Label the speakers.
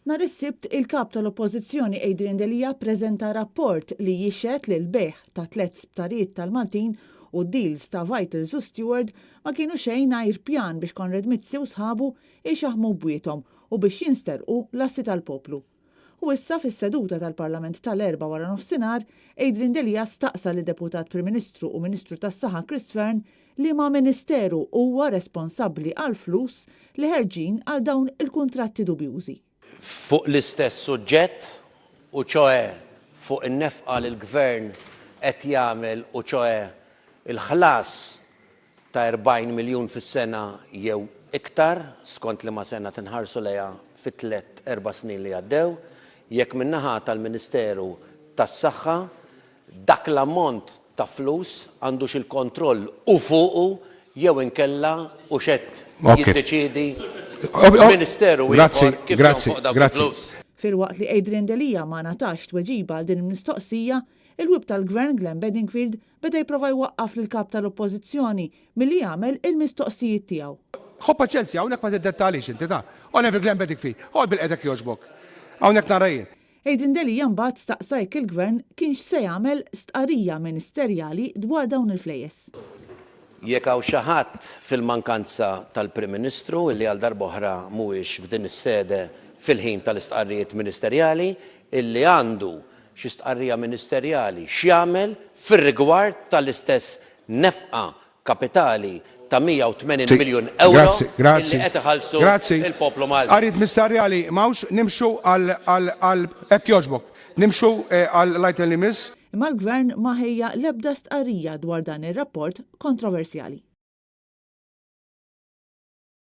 Speaker 1: Nhar is-Sibt, il-Kap tal-Oppożizzjoni Adrian Delia ppreżenta rapport li jixhed li l-bejgħ ta' tlett sptarijiet tal-Maltin u d-deals ta' Vitals u Steward ma kienu xejn għajr pjan biex Konrad Mizzi u sħabu jxaħħmu bwiethom u biex jinsterqu l-assi tal-poplu. U issa fis-seduta tal-Parlament tal-Erbgħa waranofsinhar, Adrian Delia staqsa lid-Deputat Prim Ministru u Ministru tas-Saħħa Chris Fearne liema ministeru huwa responsabbli għall-flus li ħerġin għal dawn il-kuntratti dubjużi.
Speaker 2: Fuq l-istess suġġett, u ċoe fuq in-nefqa li l-Gvern qed jagħmel u ċoe l-ħlas ta' 40 miljun fis-sena jew iktar, skont liema sena tinħarsu lejha fit-tlett erba' snin li għaddew, jekk min-naħa tal-Ministeru tas-Saħħa dak l-ammont ta' flus għandux il-kontroll hu fuqu jew inkella hux qed jiddeċiedi Ministeru ieħor kif jonfoq dawk il-flus.
Speaker 1: Filwaqt li Adrian Delia ma ngħatax tweġiba għal din il-mistoqsija, il-Whip tal-Gvern Glenn Bedingfield Beda jipprova jwaqqaf lill-Kap tal-Oppożizzjoni milli jagħmel il-mistoqsijiet tiegħu.
Speaker 3: Ħu paċenzja, hawnhekk ma tiddettalix inti ta. Onorevoli Glenn Bedingfield, oqgħod bilqiegħda jekk jogħġbok. Hawnhekk nara jien.
Speaker 1: Adrian Delia mbagħad staqsa jekk il-Gvern kienx se jagħmel stqarrija ministerjali dwar dawn il-flejjes.
Speaker 2: Jekk hawn xi ħadd fil-mankanza tal-Prim Ministru illi għal darb'oħra mhuwiex f'din is-sede fil-ħin tal-istqarrijiet ministerjali, illi għandu xi stqarrija ministerjali x'jagħmel fir-rigward tal-istess nefqa kapitali ta' 180 miljun ewro illi qed iħallsu l-poplu Malti.
Speaker 3: Stqarrijiet ministerjali m'hawnx, nimxu għal, hekk jogħġbok, nimxu għall-item li jmiss.
Speaker 1: Imma l-Gvern ma ħejja l-ebda stqarrija dwar dan ir-rapport kontroversjali.